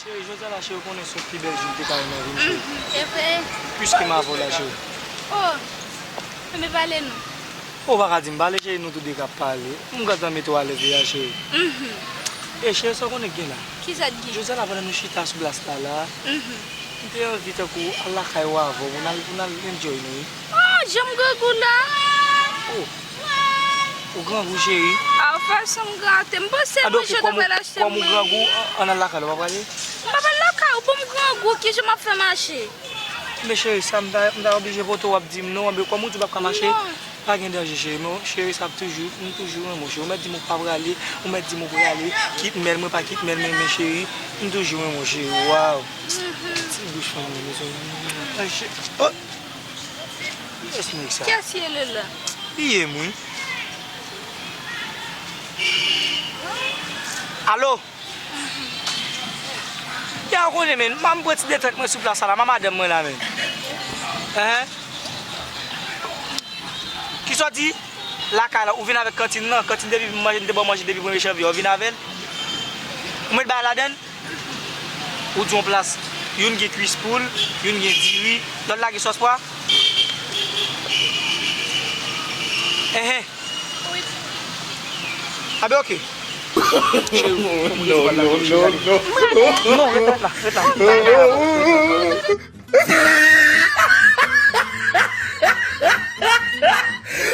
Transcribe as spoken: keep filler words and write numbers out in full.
Cheri, jodi a la, cheri, ou konnen se yon pi bèl jou m te ka renmen vin, cheri. Mhm, se vre. Piske m avè w la, cheri. Oh, enben pale non. Ou pa ka di m pale, cheri, nou tou de k ap pale. M gentan mete w alèz deja, cheri. Mhm. E cheri, sa w konnen k gen la? Kisa k gen? Jodi a la, pandan nou chita sou plas la, la, mhm, m te anvi tankou al lakay ou avè w, pou n al, pou n al enjoy nou, wi. Oh, jan m grangou la. Oh. Ou grangou, cheri? A, fason m grate, m panse manje w ta pral achte m. Kòm ou grangou, ann al lakay la, ou pa prale? M pa pral lakay ou, bon, m grangou, kijan m ap fè mache? Men cheri, sa m ta, m ta oblije pote w, w ap di m non, men kòm ou di w p ap ka mache, non, pa gen danje, cheri, men cheri, sa ap toujou, m toujou renmen w, cheri, ou mèt di m ou pa prale, ou mèt di m ou prale, kit mèl, mwen pa kit mèl, men, men cheri, m toujou renmen w, cheri, waw. Mhm. Ti bouch fanm nan, mezanmi. Ay, cheri, oh! Kiyès nèg sa? Kiyès ye le la? Li ye m, wi. Alo? Ya, ou konnen, men, m pran ti detant mwen sou plas la, m a madanm mwen la, men. Hein? Kisa w di? Lakay la, ou vin avèk kantin nan, kantin depi m manje, m te ba w manje depi premye janvye, ou vin avè l? Ou met bagay ladann? Ou di yon plas, youn gen kwis poul, youn gen diri, lòt la gen sòs pwa? Enhen. Abe, oke. Cheri, ou, ou, ou, non, non, non, non. Non, ret, ret la, ret la.